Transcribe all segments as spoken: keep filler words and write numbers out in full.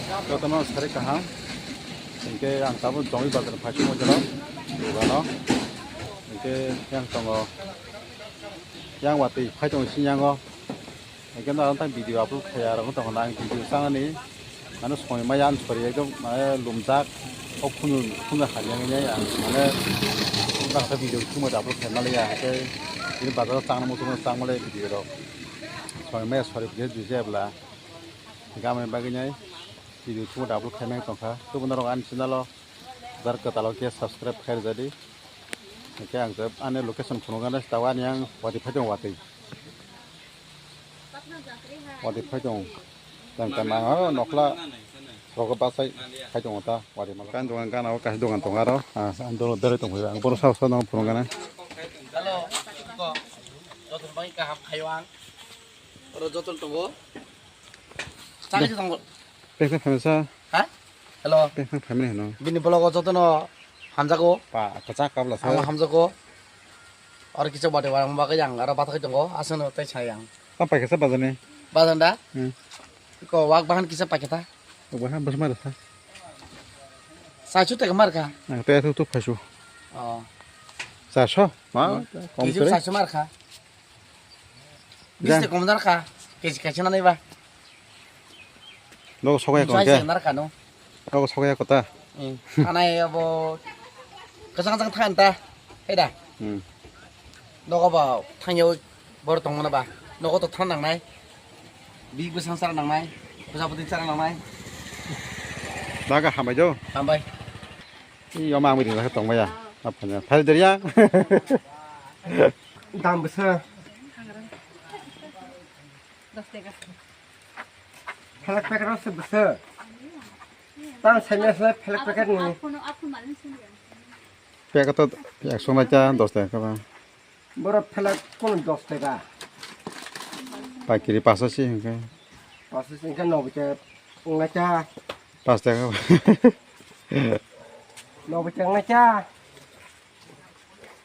Jotono sari kaham. Hinkhe ang tabuk Jomoi bazar phai tongmo jora dogano. Hinkhe yang tongo, yang watwi phai tongo sini yango. Hinkhe no ang video upload khaiya rok tongkha, ang video changani. Mane soi maya ang sori ekdom mane lumjak. O khunu khunu hamya wngya ang mane baksa video khumui upload khaima liya. Hinkhe ini bazar changna muchungma changma liya video rok. Soi maya sori video jujabla. Gamani bagwi nai video thumo double khaimai tongkha. Tubunarok ani channel o jar kwtal o khe subscribe khairwjadi. Hwnkhe ang je ani location phunukgana, tawani ang watwi phai tongo watwi. Watwi phai tongo. Tang tang ang aro nokla rogo bachai phai tongo ta watwi malo. Kan dogan gana o kaisa dogan tongo aro. Ah, ang dolo berwi tongphai ang bono sabo sabo no phunukgana. Hello. Joton bai kaham khayo ang. Oro joton tongo. Chali se tongo. Pekha phamisa. Ha? Hello. Pekha phamini hino. Bini vlog o jotono hamjago. Pa, kacha kabla sa. Ang hamjago. Oro kisa bade warang bagwi ang aro bathai tongo. Aswkno tei sayang. Tam paikha sa bazani. Bazan da? Hmm. Ko wak bahan kisa paikha ta? Wak bahan bus mara sa. Saisu teka marka. Ang tei tu tu phaisu. Oh. Saisu. Ma, hmm. Kom kere. Saisu marka. Biste kom jar kha, keji kaisa nanai ba. Nogo sokya ko ke? Jar kha no. Nogo sokya ko ta? Hmm. Anai abo kasang kasang than ta. Heda. Hmm. Nogo ba thangyo bor tongmana ba. Nogo to than nangnai. Bi bwsang sara nangnai. Bwsa bwtwi sara nangnai. Daga hambai do. Hambai. Yo ma mui ringa tong maya. Apa nya? Thal deriya. Dam bwsa. Dos teka. Phalak packet rok se bwsa. Tang saimya se phalak packet ni. Packet to ekso na cha dos teka ba. Borok phalak kono dos teka. Pakiri paso si hingke. Paso si hingke nobo cha wngnai cha. Pas teka ba. Nobo cha wngnai cha.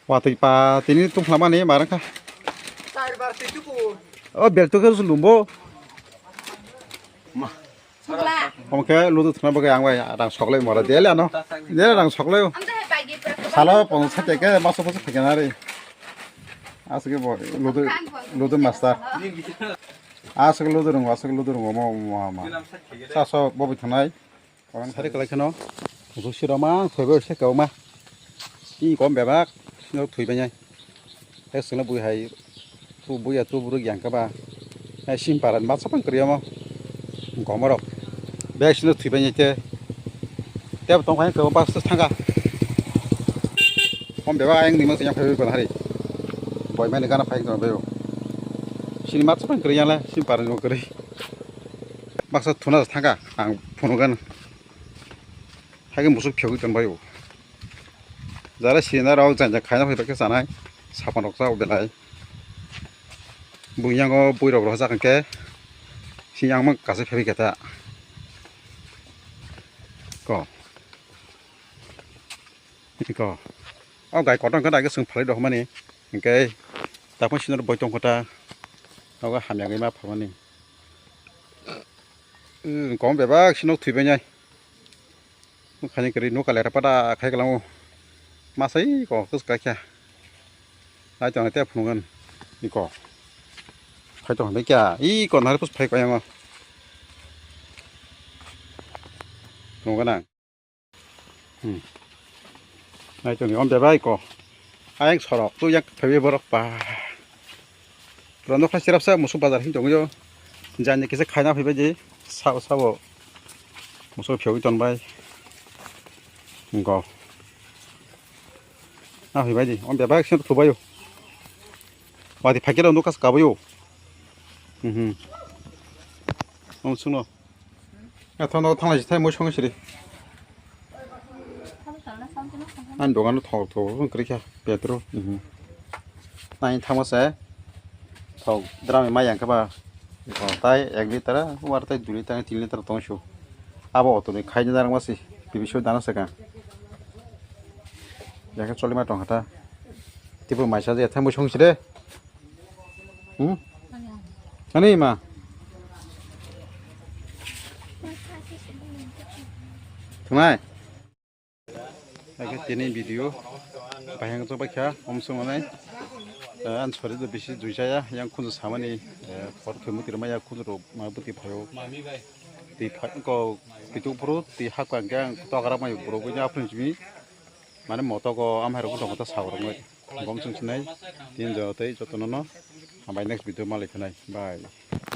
Watwi pa tini tungphla mani marang kha. Char bar twi tuku. O bel tuku lumbo. Ma. Omo khe ludu thwna bagwi ang bai rang soklai mora dele ano. Dele rang soklai o. Salo pon sate ke maso poso thikana ri. Aswk bo ludu, ludu master. Aswk ludu rwngo, aswk ludu rwngo mo ma ma. Sa so bo bi thanai. Orang sari kalai kheno. Busi roma thoi bo se kauma. Ti kom bebak sino thoi banyai. He sino bui hai. Tu buya tu buruk yang kaba. Hai sim paran mat sapang kriya mo. Gomorok. Bek sino thwi bai te. Tebo tong phai ko bas thanga. Hom beba ayang ni mo yang phai ko hari. Boi mani gana phai ko bebo. Sini mat sapang kriya la sim paran mo kri. Baksa thuna thanga ang phunu gan. Hai musuk phiyogwi tonbai o. Jara sirina rok janja khaina phai khe chanai. Sapan rok chao belai. Buyango bui rok rwjak hwnkhe siyang mang kasa phai khe ta. Ko. Ko. O gai kotor khe dagi swng phalai rok mani. Hwnkhe tapon sinor boi tong kho ta. Nogo hamya gwi ma phamani. Kom bebak sinok thwi bai nai. Khani kwrwi nukha lera pada khai kwlango. Masai ko kus kaikha. Nai tong te phunukgwn. Iko. Phai tong hwnbai kya? Iko nari pus phai ko yango. Phunukgwn ang. Hmm. Nai tong om de bai ko. Ayang sorok tu yak phai borok pa. Rw nokha sirapsa musuk bazar hin tongyo. Jani kisa khaina phaibai di. Sao sao. Musuk phiyogwi tonbai. Go. Na phaibai di. Om bebak sin thubayo. Wadi phakira nokha kabayo. Mhm. Om suno. Athono thanglai si thai moi songwi siri. Ani dogano thok thok wng kwrwi kha petro. Mhm. Nai thangma se thok dram mai yang kha ba. Thok tai ek liter, war tai dui liter, tin liter tong su. Abo auto ni khaina narang masi. Bibiso dana saka. Yakhe choli ma tong kha ta. Tipo mai sa je thai moi songwi siri. Hmm? Ani ma. Thunai. Oke, tini video bahai wngjakbaikha, omsong manai. Ang sori do bisi juisaya, yang khunju samani, eh, hor thwimwi tirma ya khunju rok ma bwtwi phaio. Twi phai ko kitu phuru twi hakha hwnkhe ang tokra mai borok buino aphuru simi. Mane moto ko amhai rok bujo moto saborok nai. Gom sung sinai tin jora tei jotono no hambai next video malai khanai. Bye.